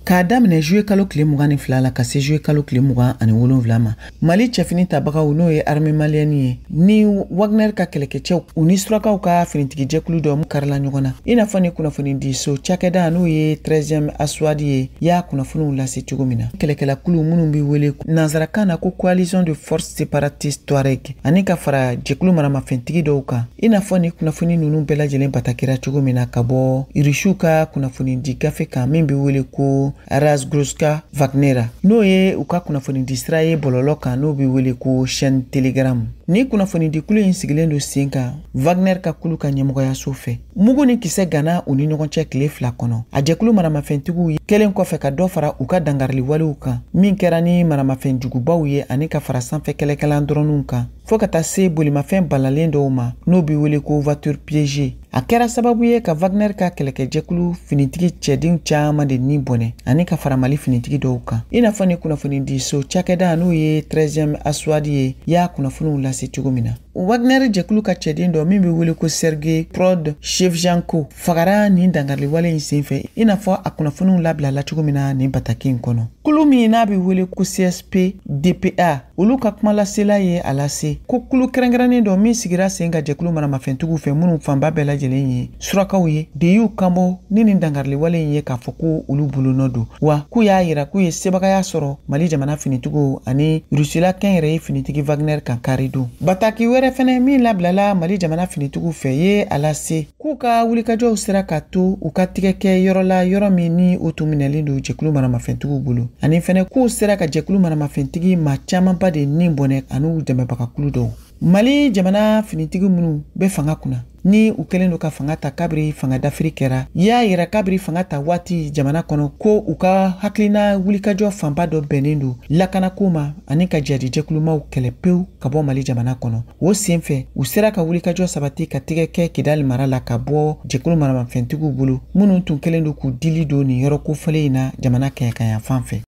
K'a daminɛ juillet kalo tile 22 la ka se juillet kalo tile 27 ma, Mali cɛfini tabagaw, n'o ye armée malienne ye, ni Wagner ka kɛlɛkɛcɛw, u ni surakaw ka finitigijɛkulu dɔ karila ɲɔgɔn na. I n'a fɔ ni kunnafonidiso cakɛda, n'o ye 13e Aswad ye, y'a kunnafoniw lase cogo min na, kɛlɛkɛlakulu minnu bɛ wele nansarakan na ko Coalition de forces séparatistes Touareg, ani ka fara jɛkulu maramafɛntigi dɔw kan. I n'a fɔ ni kunnafoni ninnu bɛɛ lajɛlen batakira cogo min na ka bɔ Irisiw ka kunnafonidi gafe kan min bɛ wele ko Razgruska Wagnera, n'o ye u ka kunnafonidi sira ye bɔlɔlɔ kan, n'o bɛ wele ko chaîne Telegram. Ni kunnafonidikulu in sigilen don sen kan Wagner ka kulu ka ɲɛmɔgɔyaso fɛ, mugu ni kisɛ ganna u ni ɲɔgɔn cɛ tile 2 kɔnɔ. A jɛkulu maramafɛntigiw kɛlen kɔfɛ ka dɔ fara u ka dangarili walew kan, min kɛra ni maramafɛn jugubaw ye ani ka fara sanfɛ kɛlɛkɛlan dɔrɔnw kan, fɔɔ ka taa se bolimafɛn balalen dɔw ma, n'o bɛ wele ko voiture piégée, a kɛra sababu ye ka Wagner ka kɛlɛkɛjɛkulu finitigi cɛdenw caman de ni bɔnɛ, ani ka fara Mali finitigi dɔw kan. I n'a fɔ ni kunnafonidiso cakɛda, n'o ye 13e Aswad ye, y'a kunnafoniw lase cogo min na, Wagner jɛkulu ka cɛden dɔ min bɛ wele ko Sergei Prod Shevchenko fagara nin dangariliwale in senfɛ, i n'a fɔ a kunnafoniw labilala cogo min na nin bataki in kɔnɔ. Kulu min n'a bɛ wele ko CSP DPA, olu ka kumalasela ye a lase ko kulu kɛrɛnkɛrɛnnen dɔ min sigira sen ka jɛkulu maramafɛntigiw fɛ, minnu fanba bɛɛ lajɛlen ye surakaw ye, de y'u kanbɔ ni nin dangariliwale in ye, k'a fɔ ko olu bolonɔ don, wa k'u y'a yira k'u ye sebagaya sɔrɔ Mali jamana finitigiw ani Rusila kɛnyɛrɛye finitigi Wagner kan kari don. Bataki wɛrɛ fɛnɛ min labilala Mali jamana finitigiw fɛ ye a lase k'u ka wulikajɔw sera ka to u ka tigɛ kɛ yɔrɔ la, yɔrɔ min ni o tun minɛlen don jɛkulu maramafɛntigiw bolo, ani fɛnɛ k'u sera ka jɛkulu maramafɛntigi maa camanba de ni bɔnɛ an'u dɛmɛbagakulu dɔw. Mali jamana finitigi minnu bɛ fanga kunna, ni u kɛlen don ka fanga ta kabiri fanga dafiri kɛra, y'a yira kabiri fanga ta waati jamana kɔnɔ ko u ka hakilina wulikajɔ fanba dɔ bɛnnen don lakanako ma ani ka jadijɛkulumaw kɛlɛ pewu ka bɔ Mali jamana kɔnɔ. O sen fɛ, u sera ka wulikajɔ sabati ka tigɛ kɛ Kidali mara la ka bɔ jɛkulu maramafɛntigiw bolo, minnu tun kɛlen don k'u dili don nin yɔrɔ kofɔlen in na jamana kɛɲɛkanya fan fɛ.